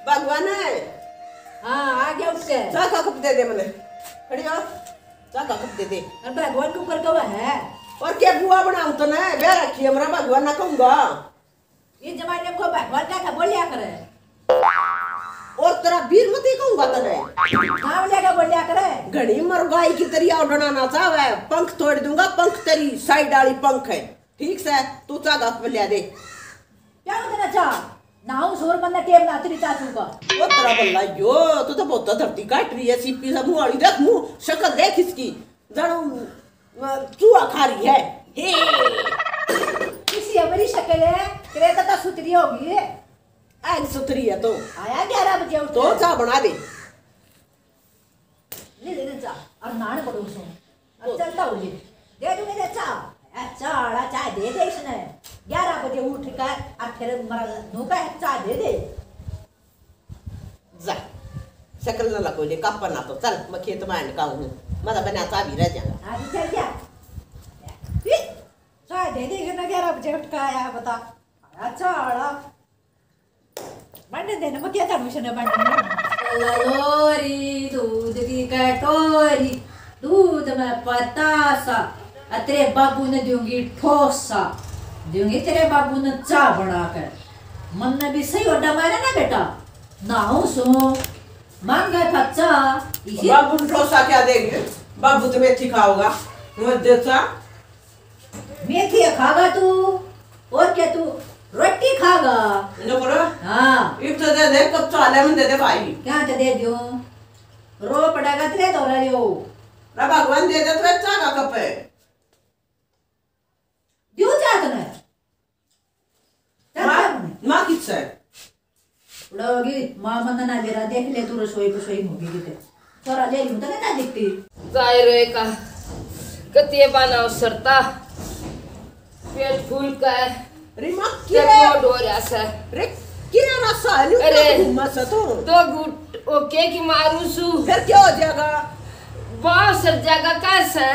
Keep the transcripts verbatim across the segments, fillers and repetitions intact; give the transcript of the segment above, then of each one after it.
भगवान है। हाँ, आ गया उठ के। चाह का कप दे दे मने। खड़ी हो। चाह का कप दे दे। और भगवान के ऊपर कवा है? और क्या बुआ बनाऊं तो ना, ब्याह रखी है, हमरा भगवान ना कहूंगा। ये जमाने को भगवान का था, बोलिया करे। और तेरा वीर मती कहूंगा तने। नाम लेगा, बोलिया करे। घणी मरगाई की तरिया उड़ना ना चाहे, पंख तोड़ दूंगा, पंख तेरी साइड वाली पंख है। ठीक से, तू चाह का कप लिया दे। क्या होता ना चाह? नाऊ सोर मन टेम ना तेरी चाचू का। ओ तेरा बल्ला यो, तू तो बहुत धरती काट रही है, सीपी सा मुंह वाली, देख मुंह, शक्ल देख इसकी, जानो, अ, चूहा खा रही है। हे। किसी हमारी शक्ल है, तेरे तो सुथरी होगी। आग सुथरी है तो। आया ग्यारह बजे उठ तो के। चाह बना दे। ले ले ले चाह, और नान पड़ोसो। अब चलता हो ये। दे दूंगे दे चाह। अच्छा, आड़ा चाय दे दे इसने। ग्यारह बजे उठ कर और फिर मरा नू का चाय दे दे। जा, शक्ल ना लगो ले, कापा ना तो। चल, मैं खेत में आने का हूँ। मैं तो बना चाह भी रह जाऊंगा। हाँ, भी चल जा। ई, चाय दे दे इसने, ग्यारह बजे उठ के आया, बता। अच्छा, आड़ा। बंडे देने में क्या था, मुझे बंडे में। लालोरी दूध की कटोरी, दूध में पतासा, अ तेरे बाबू ने दूंगी ठोसा, दूंगी तेरे बाबू ने चाह बना कर। मन ने भी सही ओडा मारा ना बेटा, ना हूँ सो मांगा था चाह। इसी बाबू ने ठोसा क्या देंगे? बाबू तो मेथी खाओगा, वो दे चाह। मेथी खागा तू, और क्या तू रोटी खागा? लो करो। हाँ। इब तो दे दे, कब चाले में दे दे भाई। क्या तो दे दियो? रो पड़ेगा तेरे तो रह लियो। रे भगवान दे दे, तेरे चाह का कप है। दियो चाह तने। चाह माँ, तने। माँ किस है? उड़ोगी, माँ मन ना बेरा देख ले, तू रसोई पसोई होगी किते। छोरा ले लूं तो ना दिखती। जाए रे का, कतिए बाना सरता, पेट फूल का है। रे माँ, ते किरे? कोड हो रहा से। रे, किरे रसा है, न्यू अरे, तो घूमा से तू। दो घूट ओके की मारू सू। फिर क्या हो जाएगा? बाहर सर जाएगा कैसे?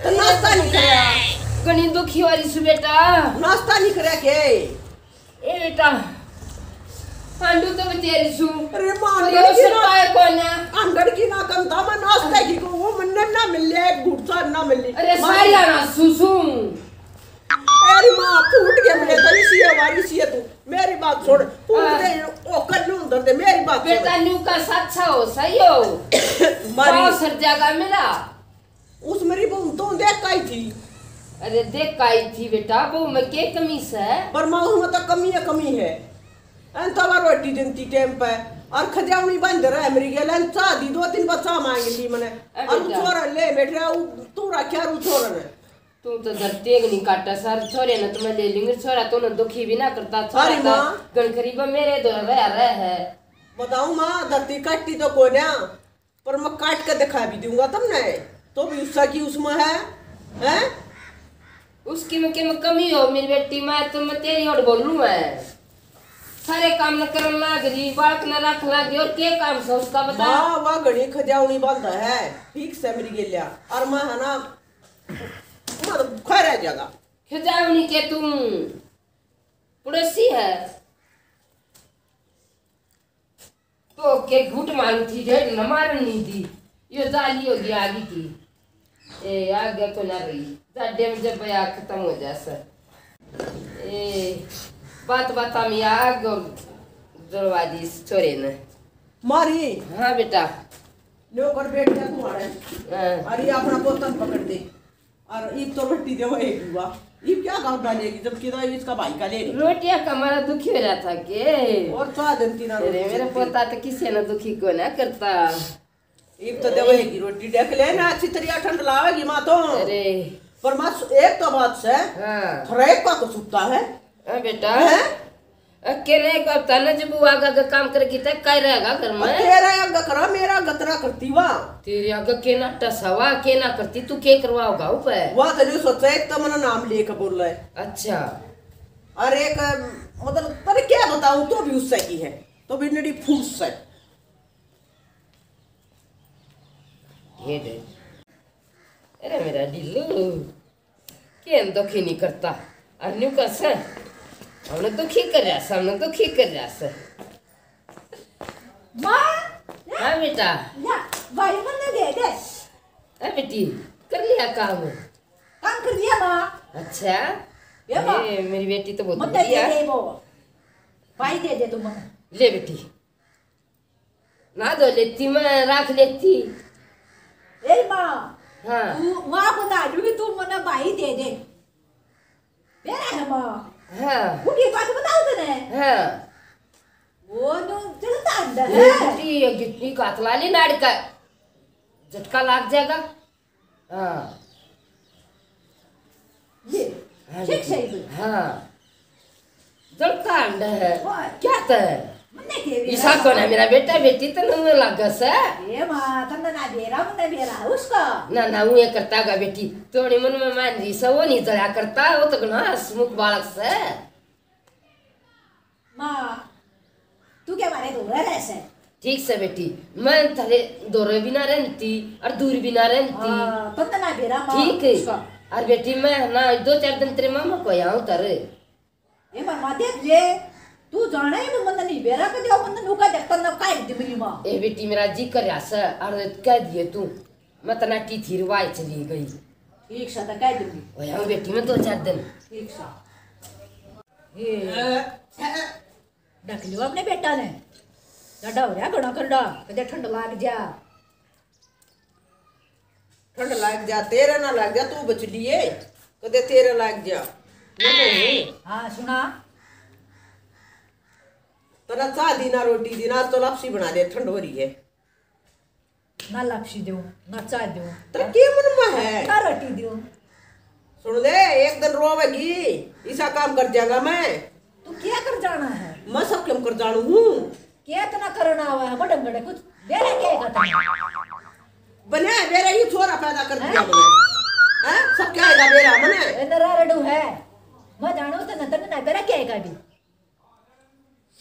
तो नाश्ता नहीं करया? घणी दुखी वाली सू बेटा। नाश्ता नहीं करया के? ए बेटा, आंडू तो बतेरी सू। अरे माँ, अरे अंडड़ की ना, सताए कोना। अंडड़ की ना कम था, मैं नाश्ता की को, वो मन्ने ना मिल लिया, एक घूट सा ना मिल ली। अरे माँ, सारी आना सुसू। अरे माँ, फूट गया मेरे, तो इसी है, वारी इसी है तू। मेरी बात सुन, फूट हाँ। दे, ओ कल्लू अंदर दे, मेरी बात सुन। बेटा, न्यू का सच्चा हो, सही हो। मारी पाँव सर जागा मेरा। उस मेरी बहू तो देख आई थी। अरे देख आई थी बेटा, बहू में के कमी से? पर माँ उसमें तो कमी है, कमी है। अन तवा रोटी देती टाइम पे, और खजावनी बंद रहे मेरी गेल, अन चाह दी, दो तीन बार चाह मांग ली मैंने। अरे और जा। छोरा ले बैठ रहा, उ-, तू रखा और उ छोरा ने। तू तो धरती एक नहीं काटा सर, छोरे ने तो मैं ले लूंगी, छोरा तो ना दुखी भी ना करता, छोरा अरे तो माँ। गण करीब मेरे दो रह रहा है। बताऊं माँ, धरती काटी तो कोन्या, पर मैं काट के दिखा भी दूंगा तुमने, तो भी उसका की उसमें है, हैं? उसकी में के में कमी हो मेरी बेटी, मैं तो मैं तेरी ओर बोलूं है। सारे काम न करन लाग रही, बालक न रख लाग रही, और के काम से उसका बता? माँ, वह घणी खजावनी बांधा है, ठीक से मेरी गेल्या, और मैं है ना, मैं तो खा रह जाएगा। खजावनी के तू पड़ोसी है। तो के घूट मारू थी, ढेर न मारन नहीं थी। यो जाली होगी आगी की। ए, आगे तो ना रही। जाडे में जब या खत्म हो जा सर। ए, बात बात में आग जलवा दी इस छोरे ने। मारी। हाँ बेटा। लो कर बैठ जा तुम्हारे। हाँ। अरे अपना बोतल पकड़ दे। और ईब तो रोटी देवे एक हुआ। ईब क्या गाँव डालेगी जब किदा इसका भाई का ले रही। रोटियां का मारा दुखी हो रहा था के? और चाह देती ना अरे रोटी मेरा जब पोता तो किसी ने दुखी को ना करता। ईब तो देवे की रोटी देख ले ना, अच्छी तरह ठंड लावेगी माँ तो। अरे। पर माँ सु-, एक तो बात से, हाँ। थोड़ा एक का तो सुता है। हाँ बेटा। हैं? अ, के नहीं करता ना, जब वो आगे आगे काम करके तक कह रहेगा घर में। तेरा आगे करा, मेरा आगे तेरा करती वा। तेरे आगे के ना टसावा, के ना करती, तू के करवाओगा ऊपर? वाह, तने सोचा एक तो मना नाम लेके बोल रहा है। अच्छा। और एक, मतलब, पर क्या बताऊं, तो भी उससे की है, तो भी नड़ी फूस है। ढेर। अरे मेरा ढिल्लू, के दुखी नहीं करता। और न्यू कर से, हमने दुखी कर रहा से, हमने दुखी कर रहा से। माँ, हाँ बेटा। या, भाई मन्ने दे दे। ए बेटी, कर लिया काम? काम कर लिया माँ। अच्छा। ये माँ। ए, मेरी बेटी तो बहुत मन्ने दे बढ़िया। दे वो। भाई दे दे तू मन्ने। ले बेटी। ना धो लेती, मैं रख लेती। ए माँ, हाँ। तू माँ को ना लूंगी, तू मन्ने भाई दे दे। बेरा है माँ। हाँ। उनकी बात बताओ तने। हाँ। वो तो चलता अंडा ये है। बेटी, ये कितनी कात वाली नाड़ का झटका लग जाएगा। हाँ। ये, हाँ, ठीक बेटी। सही बोल। हाँ। जलता अंडा है। ओए। क्या तै? मन्ने के बेरा ईसा को ना मेरा बेटा बेटी तो नहीं लागा से। ए माँ, तन्ने ना बेरा, मन्ने बेरा उसका। ना, ना, वो ये करता गा बेटी। थोड़ी मन में मान रही से, वो नहीं जला करता, वो तो घना हंसमुख बालक से। माँ, तू क्या मारे धोरे रह से? ठीक से बेटी, मैं थारे धोरे भी ना रहती और दूर भी ना रहती। हाँ, तन्ने ना बेरा माँ ठीक है। उसका। और बेटी, मैं ना दो चार दिन तेरे मामा को यहाँ उतर। ए माँ, माँ देख ले, तू जाना ही वो मन्ने नहीं बेरा के दिया, मन्ने नुका देख तन्ने काट दी मेरी माँ। ए बेटी, मेरा जी कर रहा से, और कह दिए तू, मैं तना की थी रवाई चली गई। ठीक सा तो कह दूंगी। ओए आओ बेटी, मैं दो चार दिन। ठीक सा। ये ढक लियो अपने बेटा ने। डडा हो रहा घणा करड़ा, कदे ठंड लाग जा। ठंड लाग जा, तेरे ना लाग जा, तू बच लिए। कदे तेरे लाग जा। मैं तो हूँ। हाँ, सुना। तेरा चाह दी ना रोटी दी ना, आज तो लापसी बना दे, ठंड हो रही है। ना लापसी दो, ना चाय दो। तेरे के मन में है? ना रोटी दो। सुन ले, एक दिन रोवेगी, ऐसा काम कर जाऊंगा मैं। तू क्या कर जाना है? मैं सब काम कर जानू हूँ। क्या इतना करना हुआ है? बड़े बड़े कुछ बेरा क्या है करता? बने बेरा ही छोरा पैदा कर दिया हैं? मैंने। हैं? सब क्या है बेरा मैंने? ए, नरा रडू है। मैं जानू तो न तन्ने ना बेरा क्या है भी।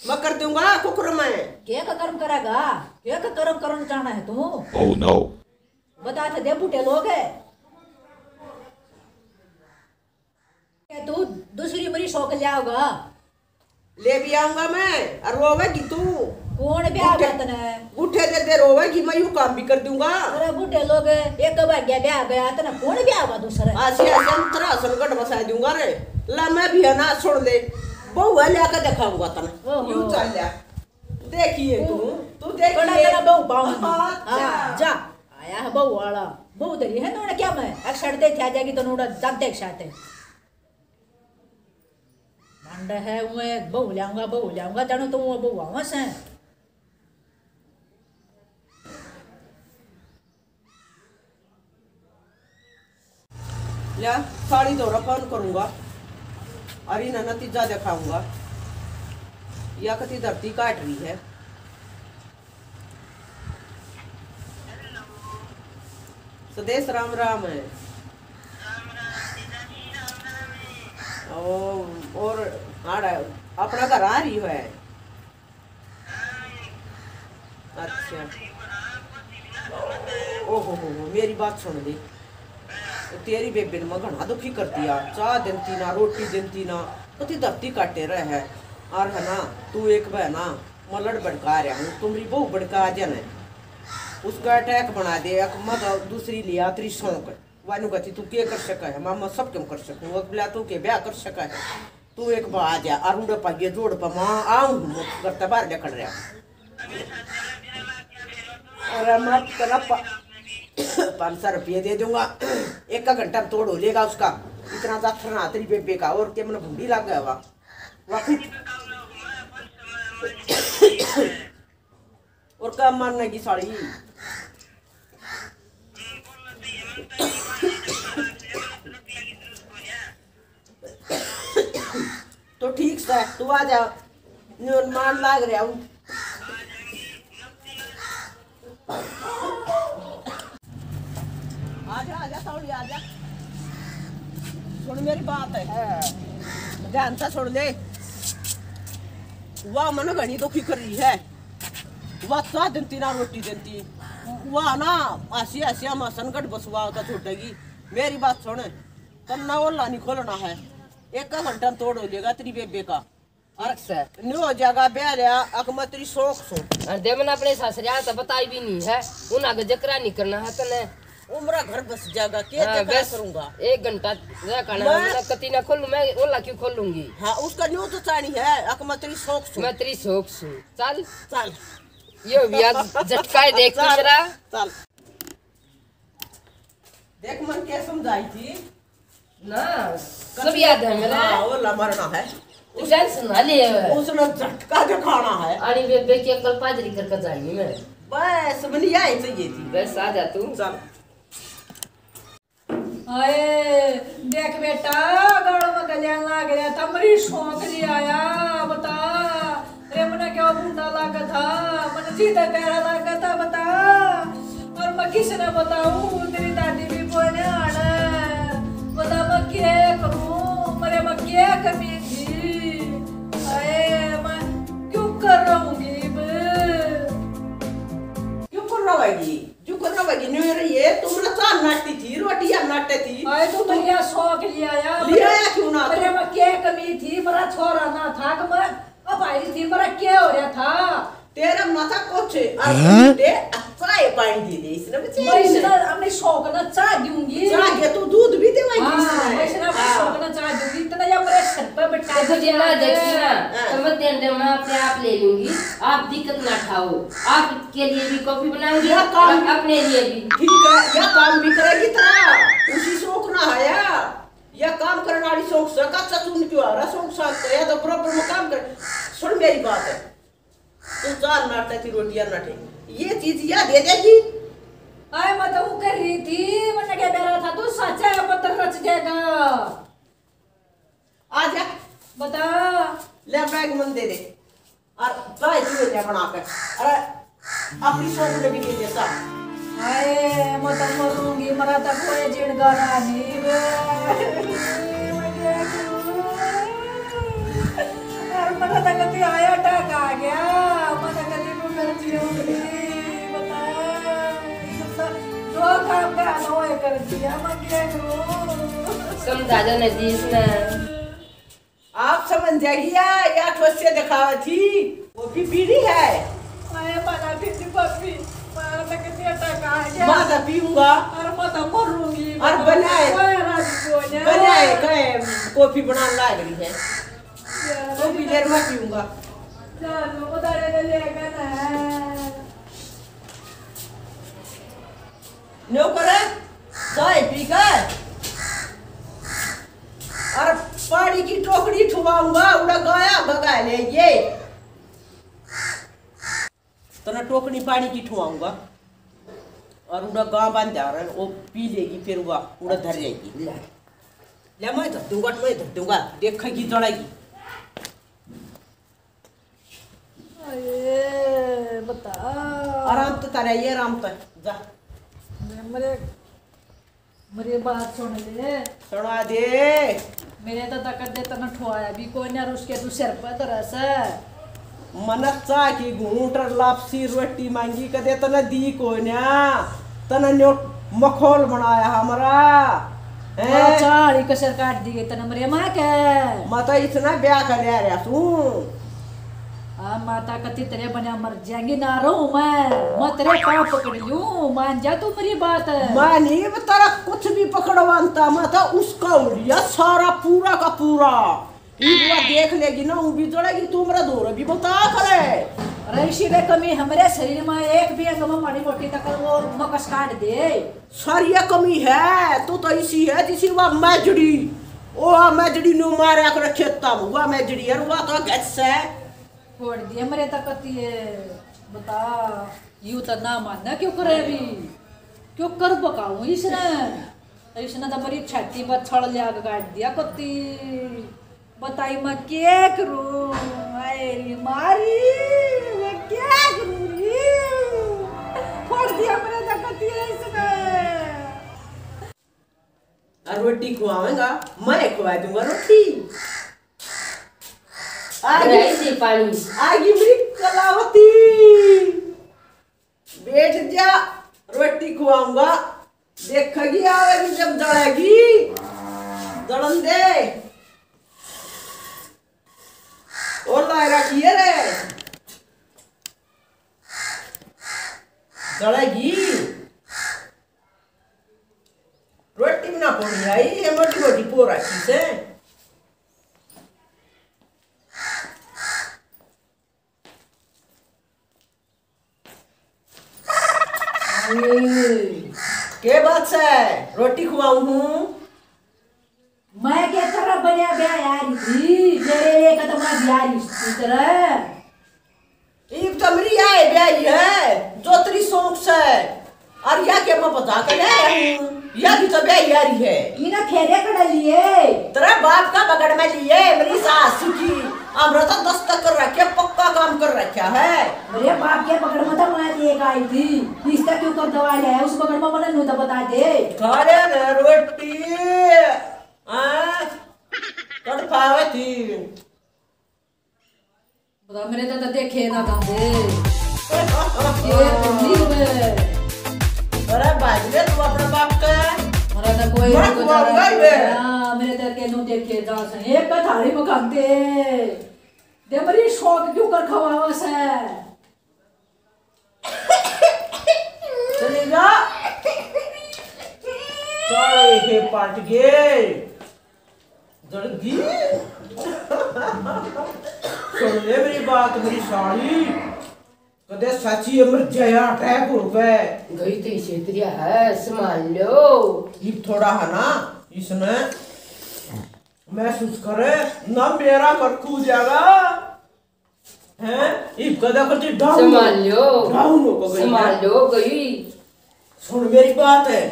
मैं कर दूंगा कुकर में। के का कर्म करेगा? के का कर्म करन जाना है तू? Oh no। बता थे दे बूढ़े लोग है। के तू दूसरी मरी शौक ले आओगा? ले भी आऊंगा मैं, और रोवेगी तू। कौन ब्याह बूढ़े, तने? बूढ़े दे दे रोवेगी, मैं यू काम भी कर दूंगा। अरे बूढ़े लोग एक भाग्या ब्याह गया, तने कौन ब्याह होगा दूसरा? आसी आसी हम तेरा आसन गढ़ बसा दूंगा रे। ला मैं भी है ना, सुन ले, बहू है, लिया के दिखाऊंगा तने। ओहो। यू चल लिया। देखिए तू, तू देखिए। बड़ा बड़ा बहू पाऊंगी। हाँ, अच्छा। हाँ, जा। आया है बहू वाला। बहू धरी है नोड़ा क्या मैं? एक शर्ट दे, आ जाएगी तो नोड़ा जाते एक शर्ट है। मंड है, उए बहू ल्याऊंगा, बहू ल्याऊंगा, जानो तो वो बहू आवा से। ल्या, साड़ी धोरा फोन करूंगा और इन्हें नतीजा दिखाऊंगा। या कति धरती काट रही है। स्वदेश राम राम है। ओ, और आड़ा अपना घर आ रही है। अच्छा। ओहो हो हो, मेरी बात सुन ले। तेरी बेबे ने मैं घना दुखी कर दिया, चाह देती ना, रोटी देती ना, कति धरती काटे रहे है। और है ना, तू एक बहना मलड़ भड़का रहा हूँ, तुम्हारी बहू भड़का जाने, उसका अटैक बना दे, एक मत दूसरी लिया, तेरी शौक। वानू कहती, तू के कर सका है? मामा सब क्यों कर सकूँ, अगला तू के ब्याह कर सका है? तू एक बार आ जा, और उड़े पाइए जोड़ पर माँ आऊँ हूँ, करता बाहर निकल रहा। अरे मत करा, पा-, पाँच सौ रुपये दे दूंगा, एक का घंटा में तोड़ हो लेगा उसका। इतना जाथर ना तेरी बेबे का, और के मन भूंडी लग गया वा। वाकई। और का मारने की साली। तो ठीक से तू आ जा, न्यू मान लाग रहा हूँ। आजा, आजा, सावली, आजा। सुन मेरी बात है। हाँ। ध्यान से सुन ले। वाह, मन घणी दुखी कर रही है। वाह, चाह देती ना रोटी देती। वाह ना, आसी, आसी, हम संकट बसवा होता छूटेगी। मेरी बात सुन, तन्ना ओला नहीं खोलना है। एक का घंटा में तोड़ हो जाएगा तेरी बेबे का। और ठीक से। न्यू हो जाएगा ब्याह लिया, अक मैं तेरी शौक सू। और दे मैंने अपने सासरिया तो बताई भी नहीं है, उन आगे जकरा नहीं करना है तने। उमरा घर बस जाएगा, के हाँ, जकरा बस करूंगा? एक घंटा रह कहना, मैं मैं कति ना खोलूं, मैं ओला क्यों खोलूंगी? हाँ, उसका न्यू तो चाणी है, अक मैं तेरी शौक सू। मैं तेरी शौक सू। चल। चल। यो भी आज झटका है, देख तू चल, मेरा। चल। देख, मन क्या समझाई थी ना, सब याद है मेरा। हाँ, ओला मरना है। तू टेंशन ना ले। उसने झटका दिखाना है। आनी बेबे की अकल पाजरी करके जानी मैं। बस, मैंने यही चाहिए थी। बस, आ जा तू। चल। आए, देख बेटा, गालों में गलियां लाग रहा था, मरी शौक ले आया, बता। रे मने क्या बुंदा लागा था, मने जी तो प्यारा लागा था, बता। और मैं किस ने बताऊं, तेरी दादी भी कोई नहीं आना। बता मैं क्या करूं, मेरे में क्या कमी थी? हाय, मैं क्यों कर रहूंगी मैं? क्यों कर रहा है ये? जो करना भाई न्यू ईयर ये, तुमने चाह नाटी थी, रोटी या नाटे थी। आए तो तुम मेरा शौक लिया यार। लिया या क्यों ना? मेरे में क्या कमी थी? मेरा छोरा ना था कि मैं अब आई थी, मेरा क्या हो रहा था? तेरा माथा कुछ और हैं? दे, अच्छा है, पानी दे दे इसने, बच्चे मैं इसने। इसने अपने शौक ना चाह दूंगी। चाह के तू दूध भी देवाएगी हाँ, इसने। मैं इसने अपने हाँ। शौक ना चाह दूंगी, इतना या मेरे सर पे बैठा तो तुझे ना देखी ना, हाँ। तो मत देने दे, मैं अपने आप ले लूंगी। आप दिक्कत ना खाओ, आपके लिए भी कॉफी बनाऊंगी या काम और अपने लिए भी। ठीक है, या काम भी करेगी तेरा, उसी शौक ना आया। या काम करने वाली शौक से, कच्चा चून क्यों आ रहा, शौक साथ तो या तो बराबर में काम कर। सुन मेरी बात है, तू चार नाटे थी, रोटियां नाटे, ये चीज या दे देगी। आए मैं तो वो कर रही थी, मैंने क्या डरा था, तू सच्चा है, पत्थर रच देगा। आ जा। बता। ले बैग मन दे दे। और चाय तू ले बना के। अरे, अपनी शौक ने भी दे देता। हाय, मैं तो मरूंगी, मरा तो कोई जिंदगा ना नहीं बे। और मरा तो कभी आया अटैक आ गया, मैं तो कभी को कर जीऊंगी, बता। ये सब जो काम का होए कर दिया, मैं क्या करूं? समझा दो ना जी इसने। आप समझ जाएगी या, या ठोसे दिखावा थी, वो भी पीनी है। आए माना फिर भी भाभी, माना तो किसी अटैक आ गया। मैं तो पीऊंगा। और मैं तो मरूंगी। और बनाए, कोई राजी को नहीं। बनाए कहे कॉफी बनाने लाग रही है। यार, वो भी देर में पीऊंगा। जान लो, उधारे ले लेगा ना। न्यू करे, चाय पी के और पानी की टोकरी ठुआऊंगा, उड़ा गाया भगा ले ये। तने टोकरी पानी की ठुआऊंगा और उड़ा गां बांध जा रहा है, वो पी लेगी, फिर वो उड़ा धर जाएगी। ले, ले, मैं धर दूंगा, मैं धर दूंगा, देखेगी, जलेगी। अरे, बता। आराम तो तारा ये आराम तो, जा। मेरे, मेरी बात सुन ले। सुना दे। मेरे तो तक दे तने ठुआया भी कोई ना, और उसके तू सिर पे धरस। मन चाह की घूंट और लापसी रोटी मांगी, कदे तने दी कोई ना। तने न्यो मखौल बनाया हमारा। हैं? चाली कसर काट दी गई तने मरे माँ के। मैं तो इतना ब्याह कर लिया रहा तू। आ माता कति तेरे बना मर जाएंगी ना रहूं मैं। मैं तेरे पाँव पकड़ लूं, मान जा तू मेरी बात। मैं नहीं तेरा कुछ भी पकड़वानता, मैं तो उसका हो लिया सारा पूरा का पूरा। इब वा देख लेगी ना, वो भी जड़ेगी, तू मेरा धोरे भी बता करे। अरे इसी में कमी हमारे शरीर में एक भी अंग में माड़ी मोटी तक वो मकस काट दे। सारी ये कमी है, तू तो इसी है जिसी वा मैजड़ी। ओ आ मैजड़ी नु मारा कर खेता में, वा मैजड़ी है, वा तो गैस है। छोड़ दिया मरे तक कती है, बता। यू तो ना मानना क्यों करे अभी? क्यों कर बकाऊं इसने? इसने तो मेरी छाती पर छड़ लिया के काट दिया कती। बताई मैं क्या करूं? आए रे मारी, मैं क्या करूं रे? फोड़ दिया मैंने तो कती है इसने। और रोटी खुआवेगा, मैं खुआ दूंगा रोटी। आगी, रही थी पानी। आगी मेरी कलावती। बैठ जा, रोटी खुआऊंगा। देखेगी आवेगी जब जलेगी। जलन दे। है, रोटी खुआऊं हूँ। मैं क्या तेरा बनया ब्याह यारी थी, मेरे लिए कदम ना दिया इस तरह। इब तो मेरी आए ब्याही है, जो तेरी शौक से। और या के मैं बता के ले आई हूँ, या भी तो ब्याही यारी है। इना फेरे कड़ा लिए। तेरा बाप का बगड़ में लिए, मेरी सास की। हमरा तो दस्तक कर रखे, पक्का काम कर रखा है। मेरे बाप के बगड़ में तो मैं लेके आई थी। इसका क्यों कर दवा लिया है? उस बगड़ में मने नू तो बता दे। खा ले ना रोटी। हाँ? तड़फावे थी। बता, मेरे तो, तो देखे ना था दे। ये तो नहीं बे। अरे भाई रे, तू अपने बाप का। मेरा तो कोई मैं नहीं कुआऊंगा ही बे। हाँ, मेरे तो के नू देखे जा से। एक का थारी में खाते। दे मेरी शौक क्यों कर खवावा से? चली जा। साले के पाट गए। जल्दी। सुन ले मेरी बात, मेरी साली। कदे साची अमर जया अटैक हो गए। गई तो इसे तेरिया है, संभाल लो। ये थोड़ा है ना, इसने महसूस करे ना, मेरा मर कूद जाएगा। हैं? इब कदा करती डाउन। संभाल लो। डाउन हो गई संभाल है। लो गई। सुन मेरी बात है,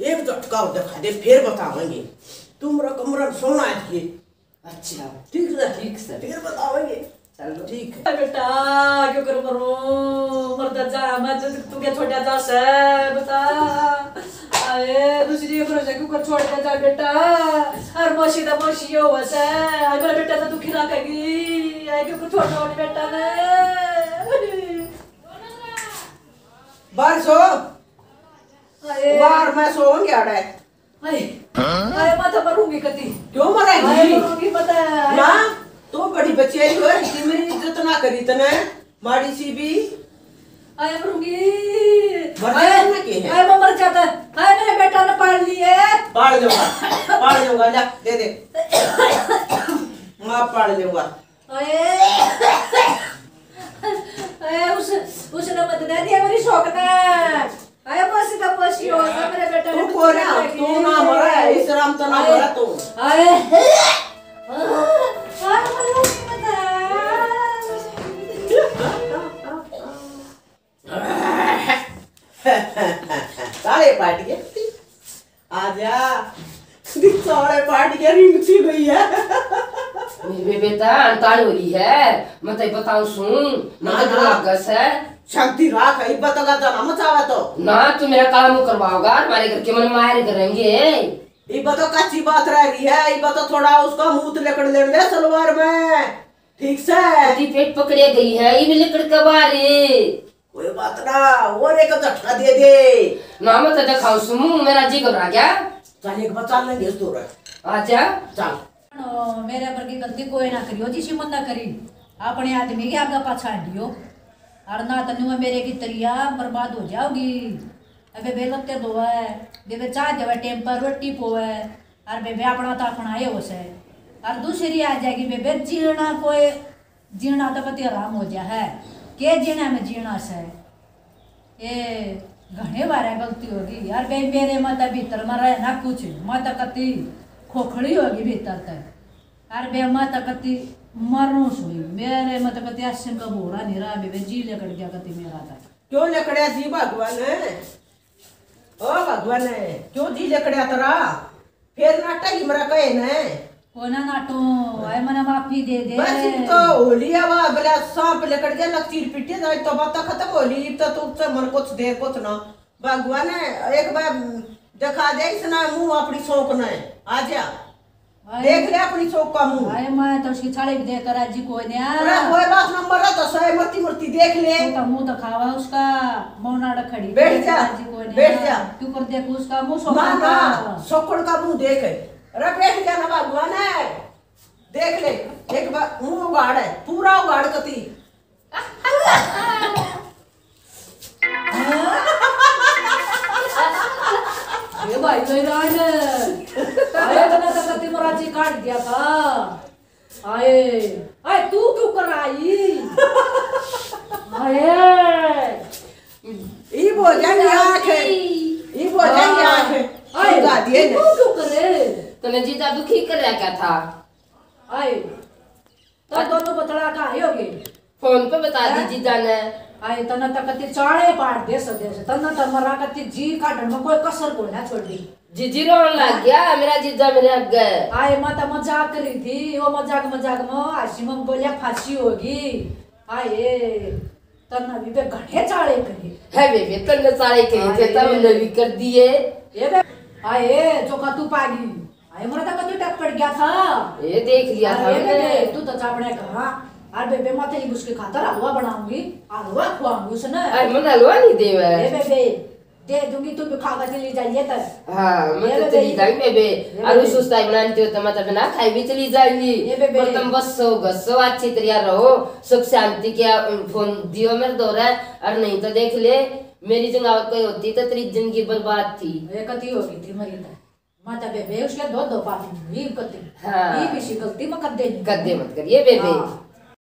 एक झटका और दिखा दे, फिर बतावेंगे। तू मेरा कमरा में सोना है ये। अच्छा। ठीक है। ठीक सर। फिर बतावेंगे। चलो। ठीक है। बेटा, क्यों कर मरो? मरदा जा, मैं तो तू क्या छोटा जा से, बता। अरे, दूसरी के भरोसे क्यों कर छोड़ के जा बेटा? हर मौसी दा मौसी हो से, अगर बेटा तो दुखी रखेगी, आए क्यों कर छोड़ दो बेटा ने? बाहर सो। अरे। बाहर मैं सोऊंगी आड़े। हाय। हाय, मैं तो मरूंगी कती। क्यों मरेगी? हाय, मरूंगी पता है। ना, तू बड़ी बच्ची आई हो, इतनी मेरी इज्जत ना करी तने, माड़ी सी भी। हाय, मरूंगी। मर हाय, जाना के है? हाय, मैं मर जाता। हाय, मेरे बेटा ने पाल लिए। पाल लूंगा, पाल लूंगा, ला, दे दे। मैं पाल लूंगा। हाय। हाय, उस, उसने मत दे दिया मेरी शौक ने। अरे मौसी तो मौसी हो, सब मेरे बेटा तू ने को ना, तू ना मरा है, इस राम तो ना मरा तू। अरे, अरे, मरो नहीं पता। साले पार्टी के आजा। साले पार्टी के रिंग सी गई है। मेरे बेटा, अनतान हो रही है, मैं तो बताऊं सुन, मैं ना, तो ना। लाग से। शांति राख, इब्बा तो गाजा ना मचावा तो। ना, तू मेरा काला मुंह करवाओगा, हमारे घर के मन मार करेंगे। इब्बा तो कच्ची बात रह रही है, इब्बा तो थोड़ा उसका मूत लिकड़ लेने दे सलवार में, ठीक से। तेरी पेट पकड़े गई है, ये भी लिकड़ के बाहर है। कोई बात ना, और एक झटका दे दे। ना, मैं तो दिखाऊं सुमू, मेरा जी घबरा गया। चल, एक बार चल लेंगे इस दौरा। आजा। चल। ओ, मेरे पर की गलती कोई ना करियो, जिसी मन ना करी। अपने आदमी के आगे पाछा हटियो। और ना तन्नू मेरे की तरिया बर्बाद हो जाओगी। अबे बेलत्ते दो है, देवे चाह देवे, टेम पर रोटी पोवे। और बेबे अपना तो अपना ये हो से। और दूसरी आ जाएगी बेबे, जीना कोई जीना तो कति हराम हो गया है, के जीना में जीना से। ए, घणे बारे गलती होगी यार बे, मेरे में तो भीतर में रहे ना कुछ, मैं तो कति खोखली होगी भीतर तक। अरे बे, मैं तो कति मरूं सुई, मेरे में तो कति आसन का भोरा नहीं रहा बे, बे जी लेकड़ गया कति मेरा तक। क्यों लेकड़या जी भगवान? ओ भगवान, क्यों जी लेकड़या तेरा? फिर नाटा ही मरा कहे ने। कोना नाटो, आए मना माफी दे दे। बस इन तो होली आवा, अगला सांप लेकड़ गया, लग चीर पीटे, जाए तो बात खत्म होली, इब तो तू से मन कुछ देर कुछ ना। भगवान ने एक बार दिखा दे इसना मुंह अपनी शौक ने। आ जा। आए। देख ले अपनी शौक का मुंह। आए, मैं तो उसकी छाली भी देख राजी कोई नहीं। अरे कोई बात ना, मरा तो सही, मरती मरती देख ले। तो मुंह तो खावा उसका, मौनाड़ खड़ी बैठ देख जा, राजी कोई नहीं। बैठ जा। क्यों कर देख उसका मुंह ना, सोकड़ ना, का। सोकड़ का मुंह देख। अरे बैठ जा ना भगवान है। देख ले, एक बार मुंह उगाड़ है, पूरा उगाड़ कती। ये भाई तो ईरान है। अरे, मैंने तो कति मराची काट दिया था। आए, आए, तू क्यों कर आई? आए। इब हो जाएंगे आंख। इब हो जाएंगे आंख। बता दिए ना। क्यों क्यों करे? तने जीजा दुखी कर रहा क्या था? आए, तब दोनों बतला का आए होगे। फोन पे बता दी जीजा ने। आए, तने तो कति चाले पाट दे सो दे से, तने तो मरा कति जी काटन में कोई कसर को ना छोड़ दी। जीजी रोन लग गया मेरा जीजा मेरे आगे। आए, मैं तो मजाक कर रही थी, वो मजाक मजाक में आशी में बोलिया फांसी होगी। आए, तन्ने भी बे घणे चाले करे। है बेबे, तन्ने चाले करे थे, तब उन्हें भी कर दिए। ये बे, आए, चोखा तू पागी। आए, मरा तो कति टक पड़ गया था। ये देख लिया था अरे मैंने। बेबे, तू तो चापड़े कहा। अरे बेबे, मैं तो ये उसके खातर हलवा बनाऊंगी, हलवा खुआऊंगी उसने। अरे मन हलवा नहीं देवे। ए बेबे, दे दूंगी, तू भी खाकर चली जाइए तब। हाँ, मैं ये तो बेबे, चली जाऊंगी बेबे। ये और बेबे। उस उस टाइम ना तो मैं तो बिना खाई भी चली जाऊंगी। ये बेबे। पर तुम बस सो घसो अच्छी तरह रहो, सुख शांति के फोन दियो मेरे दौरे। और नहीं तो देख ले, मेरी जगह और कोई होती तो तेरी जिंदगी बर्बाद थी। ये कति हो गई थी मरी तो। माता बेबे उसके दो दो पाती हुई कति। हाँ। ये भी सी गलती मैं कदे नहीं। कदे मत करिए बेबे। हाँ।